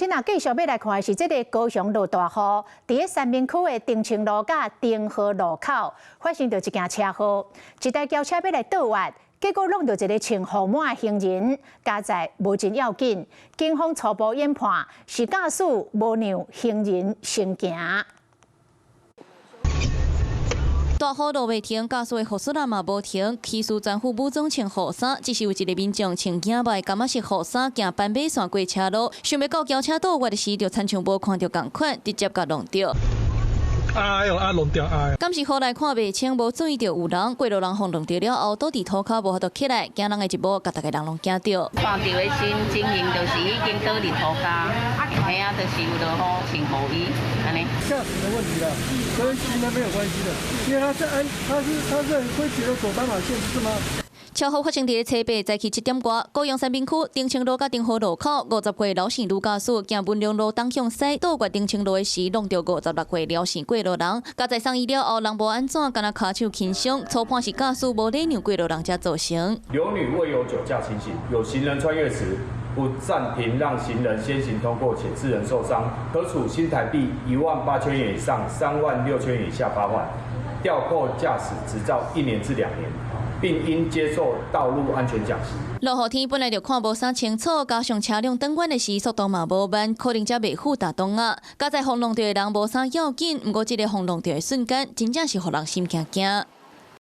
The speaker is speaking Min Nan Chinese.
這若繼續欲來看的是這个高雄落大雨，佇咧三民區的澄清路佮定和路口發生著一件車禍，一台轎車欲來倒彎，結果挵著一个穿雨帽的行人，佳哉無真要緊，警方初步研判是駕駛無讓行人先行。大雨落袂停，駕駛的雨刷仔嘛無停，騎士全副武裝穿雨衫，只是有一个民眾穿領屄感覺是雨衫行斑馬線過車路，想欲到轎車倒彎的時，就親像無看著仝款，直接共挵著。哎喲，啊挵著哎！敢是雨內看袂清，無注意著有人過路人予挵著了後，倒佇塗跤無法度起來，驚人的一幕，共逐个人攏驚著。看著的情情形就是已經倒佇塗跤，嘿啊，就是有落雨穿雨衣，按呢。駕駛的問題啦，跟行人沒有關係的，因為他是按，他是很規矩的走斑馬線，不是嗎？車禍發生佇咧初八早起7點外，高雄三民區澄清路佮定和路口，50歲劉姓女駕駛行文龍路東向西倒越澄清路的時，挵著56歲廖姓過路人。佳哉送醫了後，人無按怎，干焦跤手輕傷，初判是駕駛無禮讓過路人才造成。劉女未有酒駕情形，有行人穿越時不暫停讓行人先行通過，且致人受傷，可處新台幣18,000元以上36,000元以下罰款，吊扣駕駛執照1年至2年。並應接受道路安全講習。落雨天本來就看無啥清楚，加上車輛轉彎的時速度嘛無慢，可能才袂赴大動啊。佳哉予挵著的人無啥要緊，毋過這个予挵著的瞬間，真正是予人心驚驚。